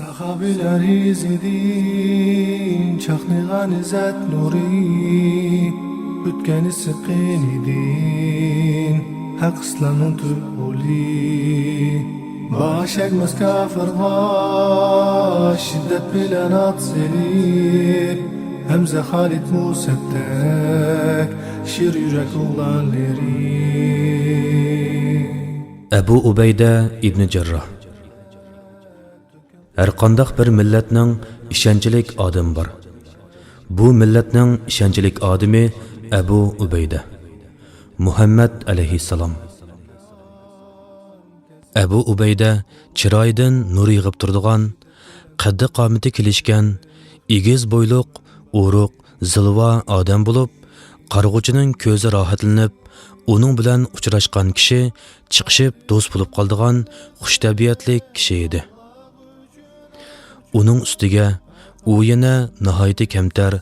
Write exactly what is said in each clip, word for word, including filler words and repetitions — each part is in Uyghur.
ساخابىلەر ئىزىدىن چاقنىغان ئىززەت نۇرى، ئۆتكەن ئىسسىق قېنىدىن ھەق ئىسلامنىڭ تۈپ ئۇلى. باش ئەگمەس كاپىرغا شىددەت بىلەن ئات سېلىپ، ھەمزە خالىد مۇسەبدەك شىر يۈرەك ئوغلانلىرى. ئەبۇ ئۇبەيدە ئىبنى جەرراھ. ھەرقانداق بىر مىللەتنىڭ ئىشەنچلىك ئادىمى بار. بۇ مىللەتنىڭ ئىشەنچلىك ئادىمى ئەبۇ ئۇبەيدە، مۇھەممەد ئەلەيھىسسالام. ئەبۇ ئۇبەيدە چىرايىدىن نۇر يېغىپ تۇرىدىغان، قەددى-قامىتى كېلىشكەن، ئېگىز بويلۇق، ئورۇق، زىلۋا ئادەم بولۇپ، قارىغۇچىنىڭ كۆزى راھەتلىنىپ، ئۇنىڭ بىلەن ئۇچراشقان كىشى چىقىشىپ دوست بولۇپ قالىدىغان خۇش تەبىئەتلىك كىشى ئىدى. ئۇنىڭ ئۈستىگە ئۇ يەنە ناھايىتى كەمتەر،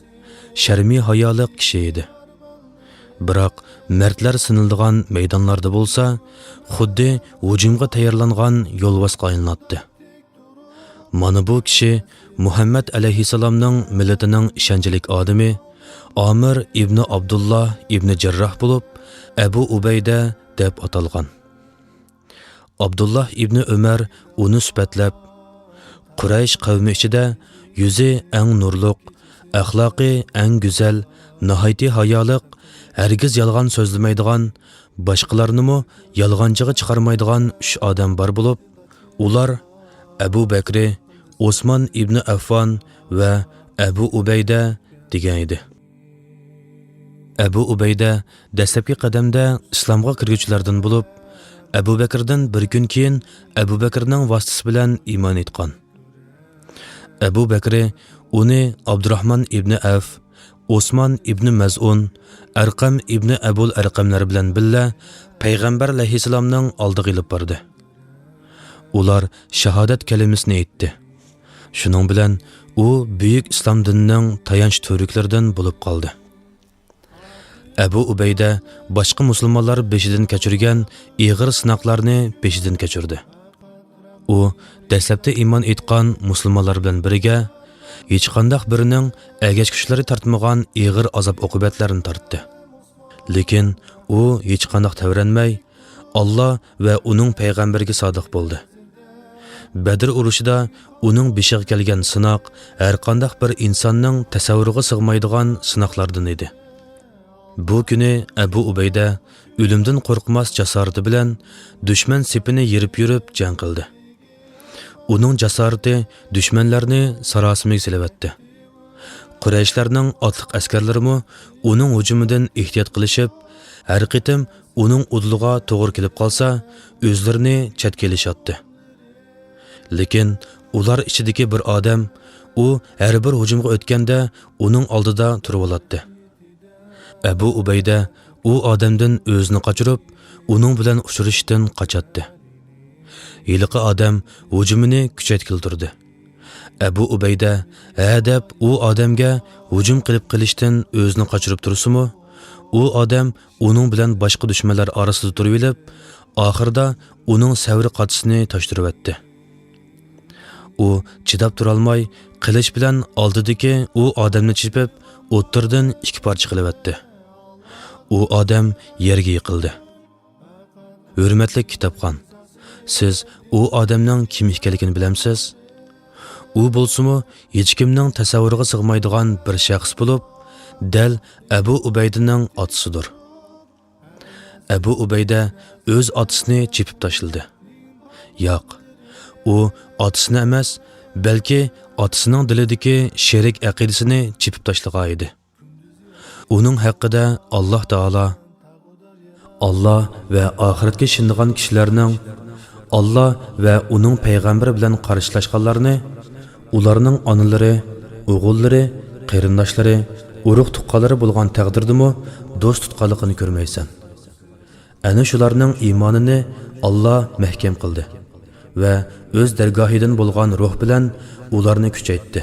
شەرمى ھايالىق كىشى ئىدى. بىراق مەردلەر سىنىلىدىغان مەيدانلاردا بولسا، خۇددى ھۇجۇمغا تەييارلانغان يولۋاسقا ئايلىناتتى. مانا بۇ كىشى مۇھەممەد ئەلەيھىسسالامنىڭ مىللىتىنىڭ ئىشەنچلىك ئادىمى ئامىر ئىبنى ئابدۇللا ئىبنى جەرراھ بولۇپ، ئەبۇ ئۇبەيدە دەپ ئاتالغان. ئابدۇللا ئىبنى ئۆمەر ئۇنى سۈپەتلەپ، قۇرەيش قەۋمى ئىچىدە يۈزى ئەڭ نۇرلۇق، ئەخلاقى ئەڭ گۈزەل، ناھايىتى ھايالىق، ھەرگىز يالغان سۆزلىمەيدىغان، باشقىلارنىمۇ يالغانچىغا چىقارمايدىغان ئۈچ ئادەم بار بولۇپ، ئۇلار ئەبۇ بەكرى، ئوسمان ئىبنى ئەففان ۋە ئەبۇ ئۇبەيدە دېگەن ئىدى. ئەبۇ ئۇبەيدە دەسلەپكى قەدەمدە ئىسلامغا كىرگۈچىلەردىن بولۇپ، ئەبۇ بەكرىدىن بىر كۈن كېيىن ئەبۇ بەكرىنىڭ ۋاسىتىسى بىلەن ئىمان ئېيتقان. ئەبۇ بەكرى ئۇنى ئابدۇراھمان ئىبنى ئەۋف، ئوسمان ئىبنى مەزئۇن، ئەرقەم ئىبنى ئەبۇل ئەرقەملەر بىلەن بىللە پەيغەمبەر ئەلەيھىسسالامنىڭ ئالدىغا ئېلىپ باردى. ئۇلار شاھادەت كەلىمىسىنى ئېيتتى. شۇنىڭ بىلەن ئۇ بۈيۈك ئىسلام دىنىنىڭ تايانچ تۈۋرۈكلىرىدىن بولۇپ قالدى. ئەبۇ ئۇبەيدە باشقا مۇسۇلمانلار بېشىدىن كەچۈرگەن ئېغىر سىناقلارنى بېشىدىن كەچۈردى. ئۇ دەسلەپتە ئىمان ئېيتقان مۇسۇلمانلار بىلەن بىرگە ھېچقانداق بىرىنىڭ ئەگەشكۈچىلىرى تارتمىغان ئېغىر ئازاب-ئوقۇبەتلەرنى تارتتى. لېكىن ئۇ ھېچقانداق تەۋرەنمەي، ئاللا ۋە ئۇنىڭ پەيغەمبىرىگە سادىق بولدى. بەدر ئۇرۇشىدا ئۇنىڭ بېشىغا كەلگەن سىناق ھەرقانداق بىر ئىنساننىڭ تەسەۋۋۇرىغا سىغمايدىغان سىناقلاردىن ئىدى. بۇ كۈنى ئەبۇ ئۇبەيدە ئۆلۈمدىن قورقماس جاسارىتى بىلەن دۈشمەن سېپىنى يېرىپ يۈرۈپ جەڭ قىلدى. ئۇنىڭ جاسارىتى دۈشمەنلەرنى ساراسىمىگە سېلىۋەتتى. قۇرەيشلەرنىڭ ئاتلىق ئەسكەرلىرىمۇ ئۇنىڭ ھۇجۇمىدىن ئېھتىيات قىلىشىپ، ھەر قېتىم ئۇنىڭ ئۇدۇلىغا توغرا كېلىپ قالسا، ئۆزلىرىنى چەتكە ئېلىشاتتى. لېكىن ئۇلار ئىچىدىكى بىر ئادەم ئۇ ھەر بىر ھۇجۇمغا ئۆتكەندە ئۇنىڭ ئالدىدا تۇرۇۋالاتتى. ئەبۇ ئۇبەيدە ئۇ ئادەمدىن ئۆزىنى قاچۇرۇپ، ئۇنىڭ بىلەن ئۇچرىشىشتىن قاچاتتى. ھېلىقى ئادەم ھۇجۇمىنى كۈچەيتكىلى تۇردى. ئەبۇ ئۇبەيدە ھە دەپ ئۇ ئادەمگە ھۇجۇم قىلىپ قېلىشتىن ئۆزىنى قاچۇرۇپ تۇرسىمۇ، ئۇ ئادەم ئۇنىڭ بىلەن باشقا دۈشمەنلەر ئارىسىدا تۇرۇۋېلىپ، ئاخىرىدا ئۇنىڭ سەۋر قاچىسىنى تاشتۇرۇۋەتتى. ئۇ چىداپ تۇرالماي، قىلىچ بىلەن ئالدىدىكى ئۇ ئادەمنى چېپىپ، ئوتتۇرىدىن ئىككى پارچە قىلىۋەتتى. ئۇ ئادەم يەرگە يىقىلدى. ھۆرمەتلىك كىتابخان، سىز ئۇ ئادەمنىڭ كىم ئىكەنلىكىنى بىلەمسىز؟ ئۇ بولسىمۇ ھېچكىمنىڭ تەسەۋۋۇرىغا سىغمايدىغان بىر شەخس بولۇپ، دەل ئەبۇ ئۇبەيدىنىڭ ئاتىسىدۇر. ئەبۇ ئۇبەيدە ئۆز ئاتىسىنى چېپىپ تاشلىدى. ياق، ئۇ ئاتىسىنى ئەمەس، بەلكى ئاتىسىنىڭ دىلىدىكى شېرىك ئەقىدىسىنى چېپىپ تاشلىغان ئىدى. ئۇنىڭ ھەققىدە ئاللا تائالا، ئاللا ۋە ئاخىرەتكە ئىشىنىدىغان كىشىلەرنىڭ، ئاللا ۋە ئۇنىڭ پەيغەمبىرى بىلەن قارشىلاشقانلارنى، ئۇلارنىڭ ئانىلىرى، ئوغۇللىرى، قېرىنداشلىرى، ئۇرۇق-تۇغقانلىرى بولغان تەقدىردىمۇ دوست تۇتقانلىقىنى كۆرمەيسەن. ئەنە شۇلارنىڭ ئىمانىنى ئاللا مەھكەم قىلدى ۋە ئۆز دەرگاھىدىن بولغان روھ بىلەن ئۇلارنى كۈچەيتتى.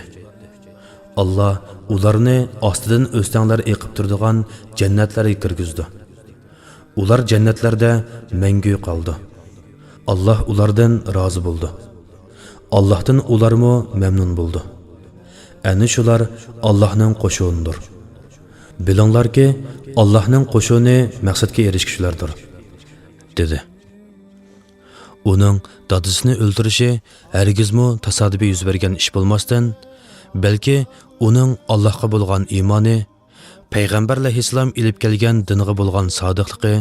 ئاللا ئۇلارنى ئاستىدىن ئۆستەڭلەر ئېقىپ تۇرىدىغان جەننەتلەرگە كىرگۈزىدۇ. ئۇلار جەننەتلەردە مەڭگۈ قالىدۇ. ئاللا ئۇلاردىن رازى بولىدۇ. ئاللاھتىن ئۇلارمۇ مەمنۇن بولىدۇ. ئەنە شۇلار ئاللاھنىڭ قوشۇنىدۇر. بىلىڭلاركى، ئاللاھنىڭ قوشۇنى مەقسەتكە ئېرىشكۈچىلەردۇر، دېدى. ئۇنىڭ دادىسىنى ئۆلتۈرۈشى ھەرگىزمۇ تاسادىپىي يۈز بەرگەن ئىش بولماستىن، بەلكى ئۇنىڭ ئاللاھقا بولغان ئىمانى، پەيغەمبەر ئەلەيھىسسالام ئېلىپ كەلگەن دىنغا بولغان سادىقلىقى،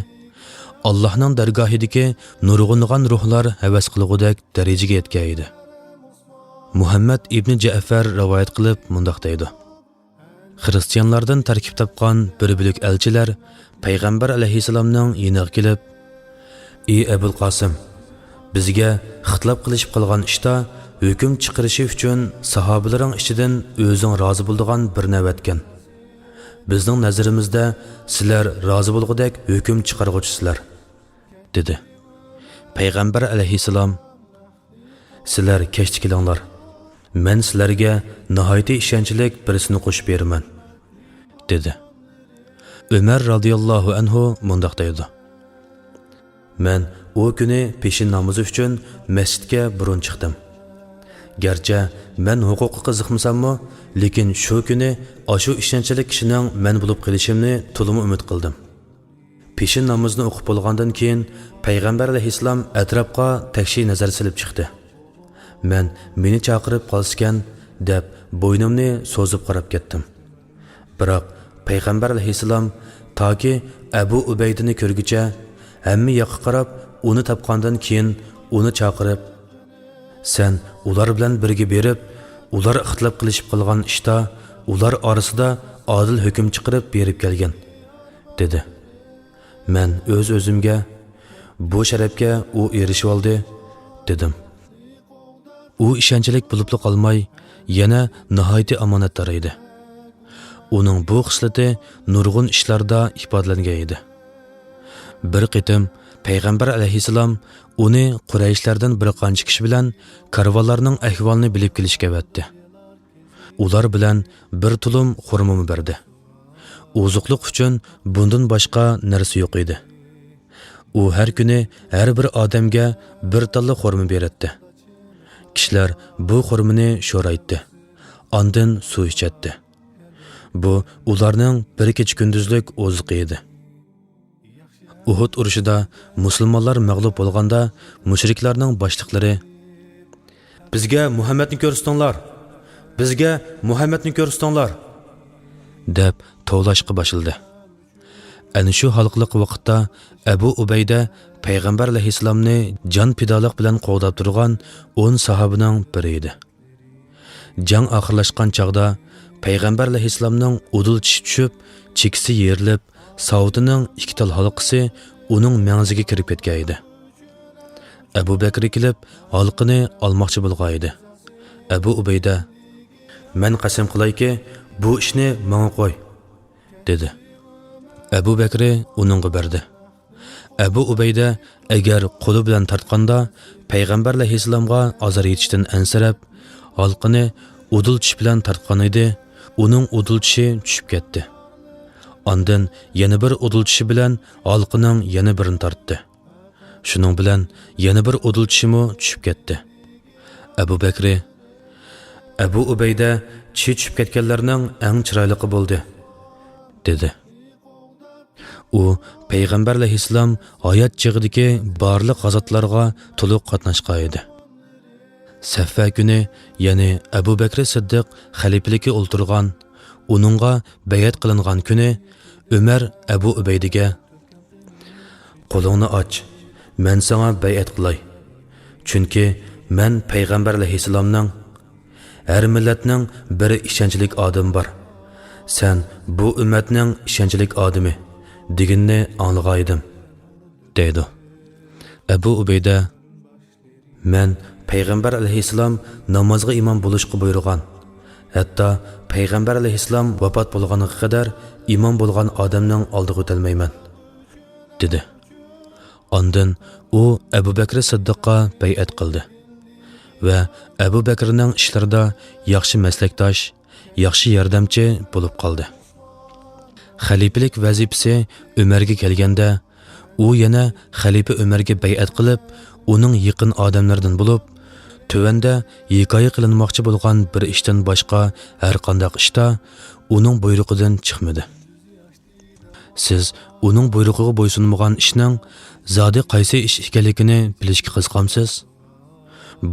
ئاللاھنىڭ دەرگاھىدىكى نۇرغۇنلىغان روھلار ھەۋەس قىلغۇدەك دەرىجىگە يەتكەن ئىدى. مۇھەممەد ئىبنى جەئفەر رىۋايەت قىلىپ مۇنداق دەيدۇ: خىرىستىيانلاردىن تەركىب تاپقان بىر بۆلەك ئەلچىلەر پەيغەمبەر ئەلەيھىسسالامنىڭ يېنىغا كېلىپ، ئى ئەبۇل قاسىم، بىزگە ئىختىلاپ قىلىشىپ قالغان ئىشتا ھۆكۈم چىقىرىشى ئۈچۈن ساھابىلىرىڭ ئىچىدىن ئۆزۈڭ رازى بولىدىغان بىرنى ئەۋەتكىن. بىزنىڭ نەزىرىمىزدە سىلەر رازى بولغۇدەك ھۆكۈم چىقارغۇچىسىلەر، دېدى. پەيغەمبەر ئەلەيھىسسالام، سىلەر كەچتە كېلىڭلار، مەن سىلەرگە ناھايىتى ئىشەنچلىك بىرسىنى قوشۇپ بېرىمەن، دېدى. ئۆمەر رازىياللاھۇ ئەنھۇ مۇنداق دەيدۇ: مەن ئۇ كۈنى پېشىن نامىزى ئۈچۈن مەسچىتكە بۇرۇن چىقتىم. گەرچە مەن ھوقۇققا قىزىقمىساممۇ، لېكىن شۇ كۈنى ئاشۇ ئىشەنچلىك كىشىنىڭ مەن بولۇپ قېلىشىمنى تولىمۇ ئۈمىد قىلدىم. پېشىن نامىزىنى ئوقۇپ بولغاندىن كېيىن، پەيغەمبەر ئەلەيھىسسالام ئەتراپقا تەكشى نەزەر سېلىپ چىقتى. مەن، مېنى چاقىرىپ قالسىكەن، دەپ بوينۇمنى سوزۇپ قاراپ كەتتىم. بىراق پەيغەمبەر ئەلەيھىسسالام تاكى ئەبۇ ئۇبەيدىنى كۆرگۈچە ھەممە ياققا قاراپ، ئۇنى تاپقاندىن كېيىن ئۇنى چاقىرىپ، سەن ئۇلار بىلەن بىرگە بېرىپ، ئۇلار ئىختىلاپ قىلىشىپ قالغان ئىشتا ئۇلار ئارىسىدا ئادىل ھۆكۈم چىقىرىپ بېرىپ كەلگىن، دېدى. مەن ئۆز-ئۆزۈمگە، بۇ شەرەپكە ئۇ ئېرىشىۋالدى، دېدىم. ئۇ ئىشەنچلىك بولۇپلا قالماي، يەنە ناھايىتى ئامانەتدار ئىدى. ئۇنىڭ بۇ خىسلىتى نۇرغۇن ئىشلاردا ئىپادىلەنگەن ئىدى. بىر قېتىم پەيغەمبەر ئەلەيھىسسالام ئۇنى قۇرەيشلەردىن بىر قانچە كىشى بىلەن كارۋانلارنىڭ ئەھۋالىنى بىلىپ كېلىشكە ئەۋەتتى. ئۇلار بىلەن بىر تۇلۇم خورمىمۇ بەردى. ئوزۇقلۇق ئۈچۈن بۇندىن باشقا نەرسە يوق ئىدى. ئۇ ھەر كۈنى ھەر بىر ئادەمگە بىر تاللا خورما بېرەتتى. كىشىلەر بۇ خورمىنى شورايتتى. ئاندىن سۇ ئىچەتتى. بۇ ئۇلارنىڭ بىر كېچە-كۈندۈزلۈك ئوزۇقى ئىدى. ئۇھۇد ئۇرۇشىدا مۇسۇلمانلار مەغلۇپ بولغاندا، مۇشرىكلارنىڭ باشلىقلىرى، «بىزگە مۇھەممەدنى كۆرسىتىڭلار! بىزگە مۇھەممەدنى كۆرسىتىڭلار!» دەپ توۋلاشقا باشلىدى. ئەنە شۇ ھالقىلىق ۋاقىتتا ئەبۇ ئۇبەيدە پەيغەمبەر ئەلەيھىسسالامنى جان پىدالىق بىلەن قوغداپ تۇرغان ئون ساھابىنىڭ بىرى ئىدى. جەڭ ئاخىرلاشقان چاغدا پەيغەمبەر ئەلەيھىسسالامنىڭ ئۇدۇل چىشى چۈشۈپ، چېكىسى يېرىلىپ، ساۋۇتىنىڭ ئىككى تال ھالقىسى ئۇنىڭ مەڭزىگە كىرىپ كەتكەن ئىدى. ئەبۇ بەكرى كېلىپ، ھالقىنى ئالماقچى بولغان ئىدى. ئەبۇ ئۇبەيدە، «مەن قەسەم قىلايكى، بۇ ئىشنى ماڭا قوي» دېدى. ئەبۇ بەكرى ئۇنىڭغا بەردى. ئەبۇ ئۇبەيدە ئەگەر قولى بىلەن تارتقاندا، پەيغەمبەر ئەلەيھىسسالامغا ئازار يېتىشتىن ئەنسىرەپ، ھالقىنى ئۇدۇل چىشى بىلەن تارتقان ئىدى، ئۇنىڭ ئۇدۇل چىشى چۈشۈپ كەتتى. ئاندىن يەنە بىر ئۇدۇل چىشى بىلەن ھالقىنىڭ يەنە بىرىنى تارتتى. شۇنىڭ بىلەن يەنە بىر ئۇدۇل چىشىمۇ چۈشۈپ كەتتى. ئەبۇ بەكرى، «ئەبۇ ئۇبەيدە چىشى چۈشۈپ كەتكەنلەرنىڭ ئەڭ چىرايلىقى بولدى» دېدى. ئۇ پەيغەمبەر ئەلەيھىسسالام ھايات چېغىدىكى بارلىق غازاتلارغا تولۇق قاتناشقان ئىدى. سەففە كۈنى، يەنى ئەبۇ بەكرى سىددىق خەلىپىلىككە ئولتۇرغان، ئۇنىڭغا بەيئەت قىلىنغان كۈنى ئۆمەر ئەبۇ ئۇبەيدىگە، «قولۇڭنى ئاچ، مەن ساڭا بەيئەت قىلاي. چۈنكى مەن پەيغەمبەر ئەلەيھىسسالامنىڭ، ھەر مىللەتنىڭ بىر ئىشەنچلىك ئادىمى بار. سەن بۇ ئۈممەتنىڭ ئىشەنچلىك ئادىمى» دېگىنىنى ئاڭلىغانىدىم، دەيدۇ. ئەبۇ ئۇبەيدە، مەن پەيغەمبەر ئەلەيھىسسالام نامازغا ئىمام بولۇشقا بۇيرۇغان، ھەتتا پەيغەمبەر ئەلەيھىسسالام ۋاپات بولغانغا قەدەر ئىمام بولغان ئادەمنىڭ ئالدىغا ئۆتەلمەيمەن، دېدى. ئاندىن ئۇ ئەبۇ بەكرى سىددىققا بەيئەت قىلدى ۋە ئەبۇ بەكرىنىڭ ئىشلىرىدا ياخشى مەسلەكداش، ياخشى ياردەمچى بولۇپ قالدى. خەلىپىلىك ۋەزىپىسى ئۆمەرگە كەلگەندە، ئۇ يەنە خەلىپە ئۆمەرگە بەيئەت قىلىپ، ئۇنىڭ يېقىن ئادەملىرىدىن بولۇپ، تۆۋەندە ھېكايە قىلىنماقچى بولغان بىر ئىشتىن باشقا ھەرقانداق ئىشتا ئۇنىڭ بۇيرۇقىدىن چىقمىدى. سىز ئۇنىڭ بۇيرۇقىغا بويسۇنمىغان ئىشنىڭ زادى قايسى ئىش ئىكەنلىكىنى بىلىشكە قىزىقامسىز؟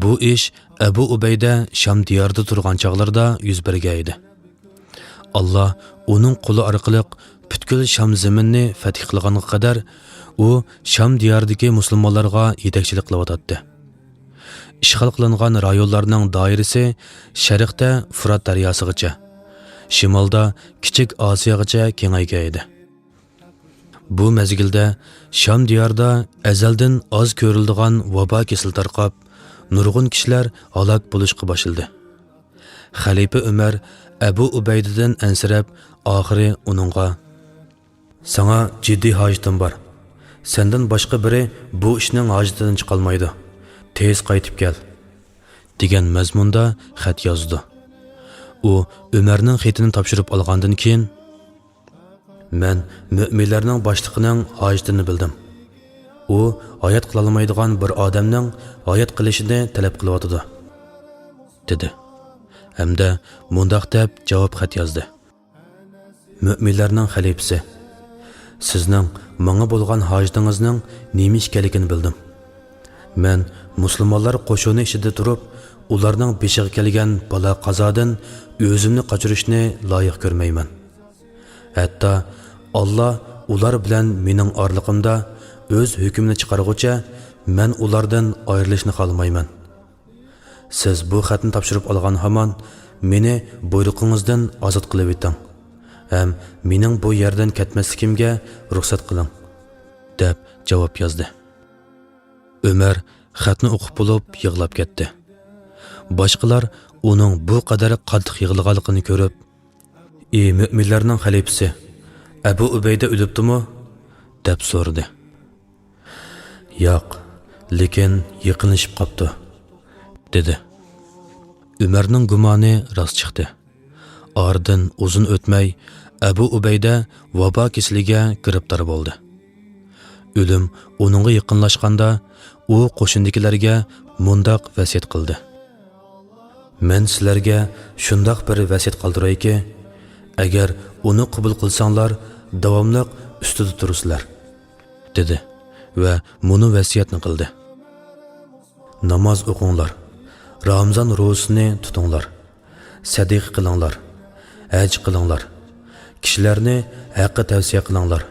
بۇ ئىش ئەبۇ ئۇبەيدە شام دىيارىدا تۇرغان چاغلىرىدا يۈز بەرگەن ئىدى. ئاللا ئۇنىڭ قولى ئارقىلىق پۈتكۈل شام زېمىنىنى فەتھ قىلغانغا قەدەر ئۇ شام دىيارىدىكى مۇسۇلمانلارغا يېتەكچىلىك قىلىۋاتاتتى. ئىشغال قىلىنغان رايونلارنىڭ دائىرىسى شەرقتە فۇرات دەرياسىغىچە، شىمالدا كىچىك ئاسىياغىچە كېڭەيگەن ئىدى. بۇ مەزگىلدە شام دىيارىدا ئەزەلدىن ئاز كۆرۈلىدىغان ۋابا كېسىلى تارقاپ، نۇرغۇن كىشىلەر ھالاك بولۇشقا باشلىدى. خەلىپە ئۆمەر ئەبۇ ئۇبەيدىدىن ئەنسىرەپ، ئاخىرى ئۇنىڭغا، «ساڭا جىددىي ھاجىتىم بار. سەندىن باشقا بىرى بۇ ئىشنىڭ ھاجىتىدىن چىقالمايدۇ. تېز قايتىپ كەل» دېگەن مەزمۇندا خەت يازىدۇ. ئۇ ئۆمەرنىڭ خېتىنى تاپشۇرۇپ ئالغاندىن كېيىن، «مەن مۆمىنلەرنىڭ باشلىقىنىڭ ھاجىتىنى بىلدىم. ئۇ ھايات قىلالمايدىغان بىر ئادەمنىڭ ھايات قىلىشىنى تەلەپ قىلىۋاتىدۇ» دېدى. ھەمدە مۇنداق دەپ جاۋاب خەت يازدى: «مۆمىنلەرنىڭ خەلىپىسى، سىزنىڭ ماڭا بولغان ھاجىتىڭىزنىڭ نېمە ئىكەنلىكىنى بىلدىم. مەن مۇسۇلمانلار قوشۇنى ئىچىدە تۇرۇپ، ئۇلارنىڭ بېشىغا كەلگەن بالا-قازادىن ئۆزۈمنى قاچۇرۇشنى لايىق كۆرمەيمەن. ھەتتا ئاللا ئۇلار بىلەن مېنىڭ ئارىلىقىمدا ئۆز ھۆكمىنى چىقارغۇچە، مەن ئۇلاردىن ئايرىلىشنى خالىمايمەن. سىز بۇ خەتنى تاپشۇرۇپ ئالغان ھامان مېنى بۇيرۇقىڭىزدىن ئازاد قىلىۋېتىڭ ھەم مېنىڭ بۇ يەردىن كەتمەسلىكىمگە رۇخسەت قىلىڭ» دەپ جاۋاب يازدى. ئۆمەر خەتنى ئوقۇپ بولۇپ يىغلاپ كەتتى. باشقىلار ئۇنىڭ بۇ قەدەر قاتتىق يىغلىغانلىقىنى كۆرۈپ، «ئى مۆمىنلەرنىڭ خەلىپىسى، ئەبۇ ئۇبەيدە ئۆلۈپتۇمۇ؟» دەپ سورىدى. «ياق، لېكىن يېقىنلىشىپ قاپتۇ» دېدى. ئۆمەرنىڭ گۇمانى راست چىقتى. ئارىدىن ئۇزۇن ئۆتمەي، ئەبۇ ئۇبەيدە ۋابا كېسىلىگە گىرىپتار بولدى. ئۆلۈم ئۇنىڭغا يېقىنلاشقاندا، ئۇ قوشۇندىكىلەرگە مۇنداق ۋەسىيەت قىلدى: «مەن سىلەرگە شۇنداق بىر ۋەسىيەت قالدۇرايكى، ئەگەر ئۇنى قوبۇل قىلساڭلار، داۋاملىق ئۈستىدە تۇرىسىلەر» دېدى ۋە مۇنۇ ۋەسىيەتنى قىلدى: «ناماز ئوقۇڭلار، رامىزان روزىسىنى تۇتۇڭلار، سەدىقە قىلىڭلار، ھەج قىلىڭلار، كىشىلەرنى ھەققە تەۋسىيە قىلىڭلار،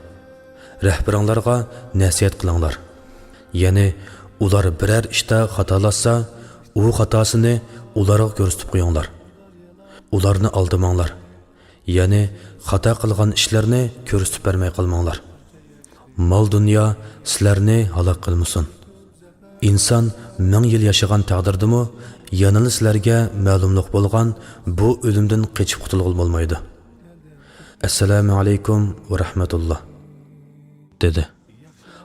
رەھبىرىڭلارغا نەسىھەت قىلىڭلار. يەنى ئۇلار بىرەر ئىشتا خاتالاشسا، ئۇ خاتاسىنى ئۇلارغا كۆرسىتىپ قويۇڭلار. ئۇلارنى ئالدىماڭلار. يەنى خاتا قىلغان ئىشلىرىنى كۆرسىتىپ بەرمەي قالماڭلار. مال-دۇنيا سىلەرنى ھالاك قىلمىسۇن. ئىنسان مىڭ يىل ياشىغان تەقدىردىمۇ، يەنىلا سىلەرگە مەلۇملۇق بولغان بۇ ئۆلۈمدىن قېچىپ قۇتۇلغىلى بولمايدۇ. ئەسسالامۇ ئەلەيكۇم ۋە رەھمەتۇللا» دېدى.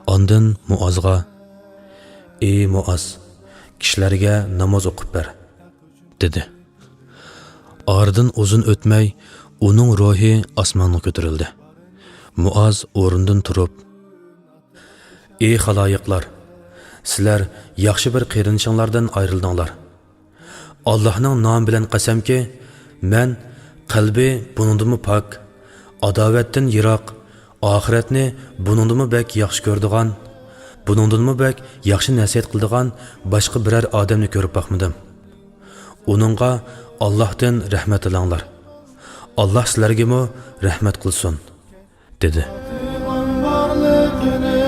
ئاندىن مۇئازغا، «ئى مۇئاز، كىشىلەرگە ناماز ئوقۇپ بەر» دېدى. ئارىدىن ئۇزۇن ئۆتمەي، ئۇنىڭ روھى ئاسمانغا كۆتۈرۈلدى. مۇئاز ئورنىدىن تۇرۇپ، «ئى خالايىقلار، سىلەر ياخشى بىر قېرىندىشىڭلاردىن ئايرىلدىڭلار. ئاللاھنىڭ نامى بىلەن قەسەمكى، مەن قەلبى بۇنىڭدىنمۇ پاك، ئاداۋەتتىن يىراق، ئاخىرەتنى بۇنىڭدىنمۇ بەك ياخشى كۆرىدىغان، بۇنىڭدىنمۇ بەك ياخشى نەسىھەت قىلىدىغان باشقا بىرەر ئادەمنى كۆرۈپ باقمىدىم. ئۇنىڭغا ئاللاھتىن رەھمەت تىلەڭلار. ئاللاھ سىلەرگىمۇ رەھمەت قىلسۇن» دېدى. بارلىقىنى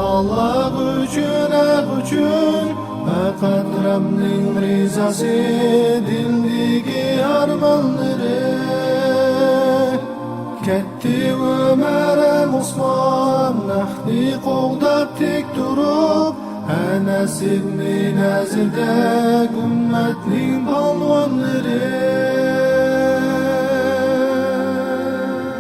ئاللاھ ئۈچۈن، ھەق ئۈچۈن، پەقەت رەبنىڭ رىزاسى دىلدىكى ئارمانلىرى. كەتتى ئۆمەر ھەم ئوسمان، ھەقنى قوغداپ تىك تۇرۇپ، ئەنەس ئىبنى نەزىردەك ئۈممەتنىڭ پالۋانلىرى.